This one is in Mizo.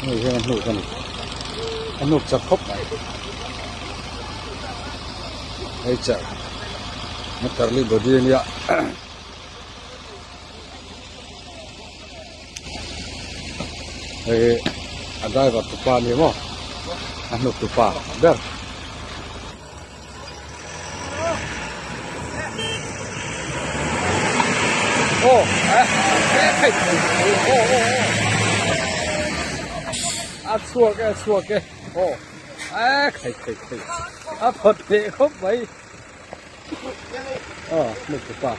Hei hian a hnuk a ni a hnuk chak khawp mai hei char a curly body a nia. Hei a driver tupa a ni maw a hnuk tupa ber. Aw a chhuak e a chhuak e aw a khai khai khai a phawt leh khawp mai aw hnuk tupa.